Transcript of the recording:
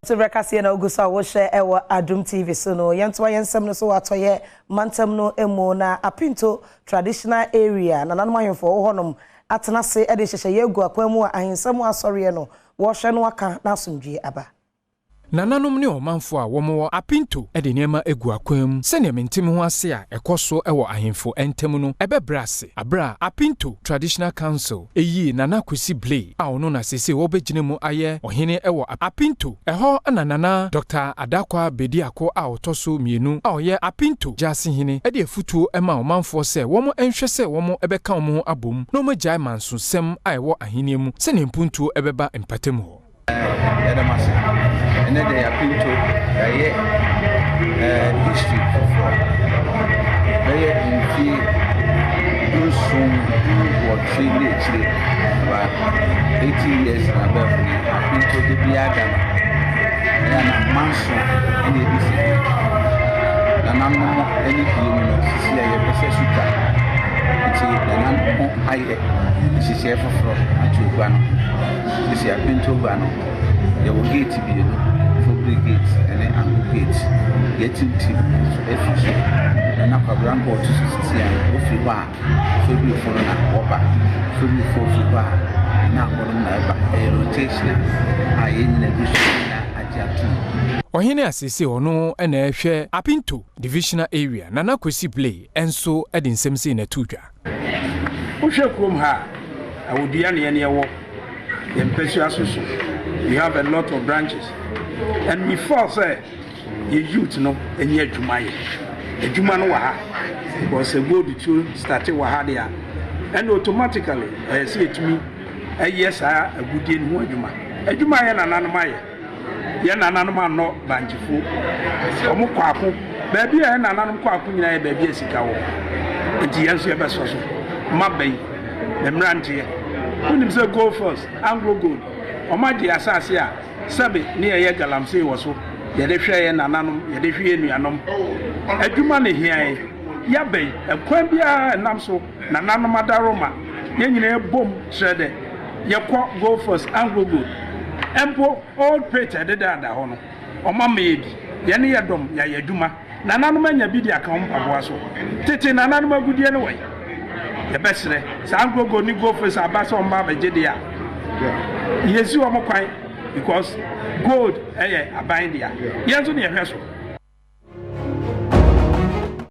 Sɛ kaseɛ na ogu so a wohyɛ ɛwɔ Adom TV so no, yɛntoa yɛn nsɛm no so wɔ Atɔyɛ mantam no mu. Na Apinto Traditional Area nananom ahemfo wɔ hɔnom atena ase de nhyehyɛeɛ agu akwan mu a ahensɛm asɔreɛ no wɔrehwɛ no aka na asomdwie aba. Nananom ne ɔmanfo a wɔwɔ Apinto de nneɛma egu akwan mu sɛnea mentem ho ase a ɛkɔ so wɔ ahemfo ntam no ɛbɛbrɛ ase abere a Apinto Traditional Council eyii Nana Kwesi Blay a ɔno na sese wɔbɛgyina mu ayɛ ɔhene wɔ Apinto ɛhɔ, na Nana Dr Adakwa Bediako a ɔtɔ so mmienu a ɔyɛ Apinto Gyaasehene de afutuo ma ɔmanfoɔ sɛ wɔn nhwɛ sɛ wɔn bɛka wɔn ho abom na wɔn agyae mansosɛm a ɛwɔ ahenni mu sɛnea mpuntuo ɛbɛba mpatam hɔ. Yɛda mo ase. Ɛnɛ de, Apinto yɛayɛ history foforɔ. Bɛyɛ mfie 17, 18 ne akyire, about 80 years na abɛɛfo ni Apinto de biara da no ɛyɛ na manso ɛna ebi si nananom ani die mu no. Sisi a yɛpɛ sɛ sutwa nti nananom ayɛ nhyehyɛeɛ foforɔ ato gua no. Sisi Apinto gua no, yɛwɔ gate mmienu, Fobiri Gate ne Ango Gate. Yɛatintim nso afi so. Nana Kwabena Nkɔ ɔto so sisi a ofiri hɔ a, Fobirifo no na wɔba. Fobirifo firi hɔ a, na Ango no na ɛba. Ɛyɛ rotation a yɛn nyinaa gu so nyinaa agye atom. Ɔhene asese ɔno na ɛhwɛ Apinto Divisional Area, Nana Kwesi Blay, nso de nsɛm sei na ɛto dwa. Wohwɛ kurom ha a, awodua ne yɛne ɛwɔ yɛn mpɛsua so. We have a lot of branches and we feel sɛ yɛ youth no ɛnyɛ adwuma, yɛ adwuma no wɔ ha, because sɛ gold tuo start wɔ ha deɛ a, ɛna automatically ɛyɛ sɛ yɛtumi ɛyɛ saa agudie no ho adwuma. Adwuma yɛ nananom ayɛ, yɛ nananom anɔ bankyefo, ɔmo kɔ ako. Baabi a yɛ nananom kɔ ako nyinaa yɛ baabi a sika wɔ, nti yɛn nso yɛbɛsɔ so mma yi mmeranteɛ. Wonim sɛ Gold Fields, Anglo Gold, ɔmo agye asase a sɛbe ne yɛyɛ galamsey wɔ so. Yɛde hwɛ yɛ nananom, yɛde hwɛ yɛ nuanom. Adwuma ne hia yɛ yaba yi, ɛkwan biara ɛnam so nananom adaroma yɛn nyinaa bom kyerɛ dɛ yɛkɔ Gold Fields, Anglo Gold, mpo old pit ɛdeda da hɔ no, ɔmo ama yɛ bi. Yɛne yɛ dɔm yɛayɛ adwuma, nananom anya bi de aka wɔn mpaboa so. Tete nananom agudie no wɔ yi, yɛbɛsrɛ saa Anglo Gold ne Gold Fields aba sɛ ɔmo ba abɛgye deɛ a, yɛsi wɔn kwan, because gold ɛyɛ aban dea, yɛn nso ne yɛhwɛ so.